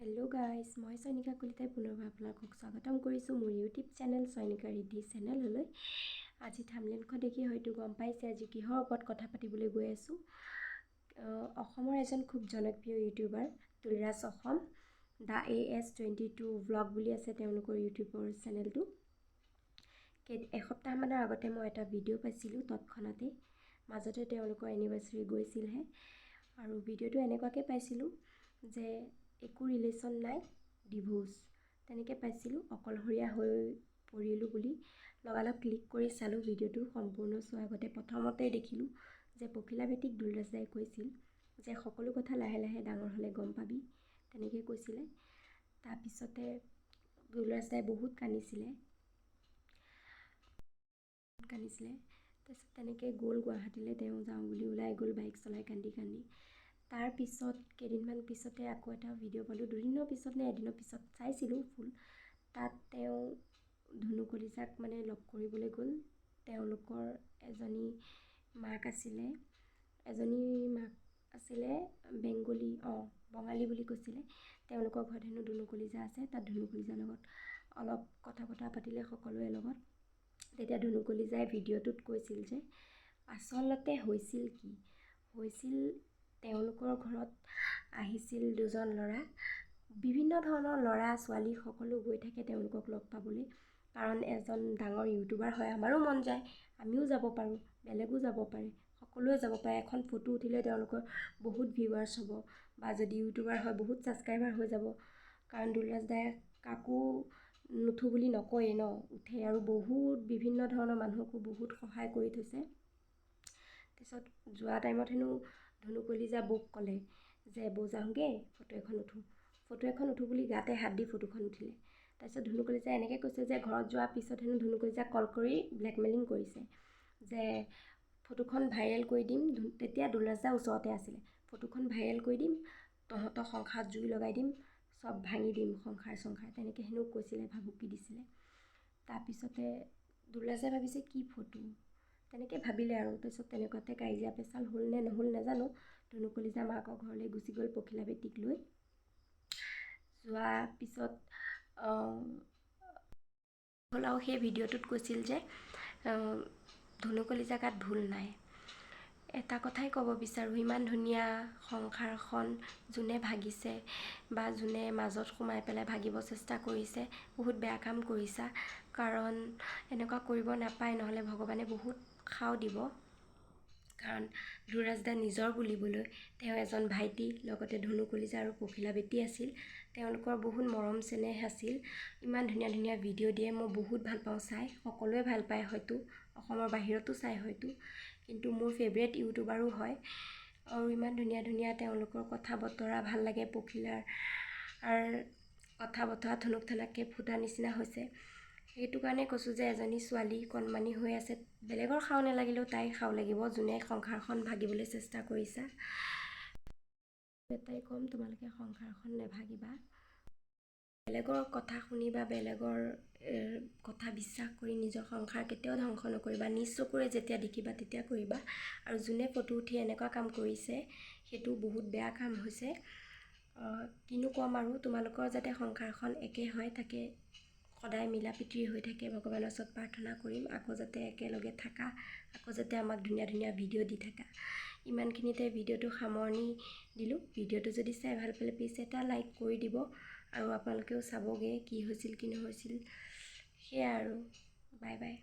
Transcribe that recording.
Hello' guys, মই চয়নিকা কলিতাই পুনৰবাৰ আপোনালোকক স্বাগতম কৰিছোঁ মোৰ ইউটিউব চেনেল চয়নিকা ৰিদ্ধি চেনেললৈ। আজি থামলেনখন দেখি হয়তো গম পাইছে আজি কিহৰ ওপৰত কথা পাতিবলৈ গৈ আছোঁ। অসমৰ এজন খুব জনপ্ৰিয় YouTuber দুলৰাজ Assam, the AS 22 vlog বুলি আছে তেওঁলোকৰ ইউটিউবৰ চেনেলটো। এসপ্তাহমানৰ আগতে মই এটা ভিডিঅ' পাইছিলোঁ তৎক্ষণাতেই। মাজতে তেওঁলোকৰ এনিভাৰ্চাৰী গৈছিলহে আৰু ভিডিঅ'টো এনেকুৱাকৈ পাইছিলোঁ যে একো ৰিলেশ্যন নাই, ডিভ'ৰ্চ, তেনেকৈ পাইছিলোঁ। অকলশৰীয়া হৈ পৰিলোঁ বুলি লগালগ ক্লিক কৰি চালোঁ। ভিডিঅ'টো সম্পূৰ্ণ চোৱাৰ আগতে প্ৰথমতে দেখিলোঁ যে পখিলা বেটীক দুলৰাজ দাই কৈছিল যে সকলো কথা লাহে লাহে ডাঙৰ হ'লে গম পাবি, তেনেকৈ কৈছিলে। তাৰপিছতে দুলৰাজ দাই বহুত কান্দিছিলে কান্দিছিলে। তাৰপিছত তেনেকৈ গ'ল গুৱাহাটীলৈ। তেওঁ যাওঁ বুলি ওলাই গ'ল বাইক চলাই কান্দি কান্দি। তাৰপিছত কেইদিনমান পিছতে আকৌ এটা ভিডিঅ' পালোঁ, দুদিনৰ পিছত নে এদিনৰ পিছত, চাইছিলোঁ ফুল। তাত তেওঁ ধুনু কলিজাক মানে লগ কৰিবলৈ গ'ল। তেওঁলোকৰ এজনী মাক আছিলে, এজনী মাক আছিলে, বেংগলী, অঁ, বঙালী বুলি কৈছিলে। তেওঁলোকৰ ঘৰত হেনো ধুনু কলিজা আছে। তাত ধুনু কলিজাৰ লগত অলপ কথা বতৰা পাতিলে সকলোৰে লগত। তেতিয়া ধুনু কলিজাই ভিডিঅ'টোত কৈছিল যে আচলতে হৈছিল কি হৈছিল, তেওঁলোকৰ ঘৰত আহিছিল দুজন ল'ৰা। বিভিন্ন ধৰণৰ ল'ৰা ছোৱালী সকলো গৈ থাকে তেওঁলোকক লগ পাবলৈ, কাৰণ এজন ডাঙৰ ইউটিউবাৰ হয়, আমাৰো মন যায়, আমিও যাব পাৰোঁ, বেলেগো যাব পাৰে, সকলোৱে যাব পাৰে। এখন ফটো উঠিলে তেওঁলোকৰ বহুত ভিউৱাৰ্ছ হ'ব বা যদি ইউটিউবাৰ হয়, বহুত ছাবস্ক্ৰাইবাৰ হৈ যাব। কাৰণ দুলৰাজ দাই কাকো নুঠো বুলি নকয়েই ন, উঠে আৰু বহুত বিভিন্ন ধৰণৰ মানুহকো বহুত সহায় কৰি থৈছে। তাৰপিছত যোৱা টাইমত হেনো ধুনু কলিজা বৌক ক'লে যে বৌ, যাওঁগৈ, ফটো এখন উঠোঁ। ফটো এখন উঠোঁ বুলি গাতে হাত দি ফটোখন উঠিলে। তাৰপিছত ধুনু কলিজাই এনেকৈ কৈছে যে ঘৰত যোৱাৰ পিছত হেনো ধুনু কলিজাক কল কৰি ব্লেকমেইলিং কৰিছে যে ফটোখন ভাইৰেল কৰি দিম। তেতিয়া দুলৰাজ দা ওচৰতে আছিলে। ফটোখন ভাইৰেল কৰি দিম, তহঁতৰ সংসাৰত জুই লগাই দিম, চব ভাঙি দিম সংসাৰ চংসাৰ, তেনেকৈ হেনো কৈছিলে, ভাবুকি দিছিলে। তাৰপিছতে দুলৰাজে ভাবিছে কি ফটো, তেনেকৈ ভাবিলে আৰু তাৰপিছত তেনেকুৱাতে কাজিয়া পেচাল হ'ল নে নহ'ল নাজানো, ধুনু কলিজা মাকৰ ঘৰলৈ গুচি গ'ল পখিলা বেটীক লৈ। যোৱাৰ পিছত হ'ল আৰু সেই ভিডিঅ'টোত কৈছিল যে ধুনু কলিজা গাত ভুল নাই। এটা কথাই ক'ব বিচাৰোঁ, ইমান ধুনীয়া সংসাৰখন যোনে ভাগিছে বা যোনে মাজত সোমাই পেলাই ভাগিব চেষ্টা কৰিছে, বহুত বেয়া কাম কৰিছা। কাৰণ এনেকুৱা কৰিব নাপায়, নহ'লে ভগৱানে বহুত শাও দিব। কাৰণ ধুৰৰাজ দা নিজৰ বুলিবলৈ তেওঁ এজন ভাইটি, লগতে ধুনু কলিজা আৰু পখিলা বেটী আছিল। তেওঁলোকৰ বহুত মৰম চেনেহ আছিল। ইমান ধুনীয়া ধুনীয়া ভিডিঅ' দিয়ে, মই বহুত ভাল পাওঁ চাই। সকলোৱে ভাল পায় হয়তো, অসমৰ বাহিৰতো চাই হয়তো, কিন্তু মোৰ ফেভৰেট ইউটিউবাৰো হয়। আৰু ইমান ধুনীয়া ধুনীয়া তেওঁলোকৰ কথা বতৰা ভাল লাগে। পখিলাৰ কথা বতৰা থুনুক থানাককৈ ফুটা নিচিনা হৈছে। সেইটো কাৰণে কৈছোঁ যে এজনী ছোৱালী কণমানি হৈ আছে, বেলেগৰ শাও নালাগিলেও তাইৰ শাও লাগিব, যোনে সংসাৰখন ভাগিবলৈ চেষ্টা কৰিছা। এটাই ক'ম, তোমালোকে সংসাৰখন নাভাগিবা। বেলেগৰ কথা শুনি বা বেলেগৰ কথা বিশ্বাস কৰি নিজৰ সংসাৰ কেতিয়াও ধ্বংস নকৰিবা। নিজ চকুৰে যেতিয়া দেখিবা, তেতিয়া কৰিবা। আৰু যোনে ফটো উঠি এনেকুৱা কাম কৰিছে, সেইটো বহুত বেয়া কাম হৈছে। কিনো ক'ম আৰু, তোমালোকৰ যাতে সংসাৰখন একে হৈ থাকে, সদায় মিলা প্ৰীতিৰ হৈ থাকে, ভগৱানৰ ওচৰত প্ৰাৰ্থনা কৰিম। আকৌ যাতে একেলগে থাকা, আকৌ যাতে আমাক ধুনীয়া ধুনীয়া ভিডিঅ' দি থাকা। ইমানখিনিতে ভিডিঅ'টো সামৰণি দিলোঁ। ভিডিঅ'টো যদি চাই ভাল পালে, প্লিজ এটা লাইক কৰি দিব আৰু আপোনালোকেও চাবগৈ কি হৈছিল, কি নহৈছিল। সেয়াই আৰু, বাই বাই।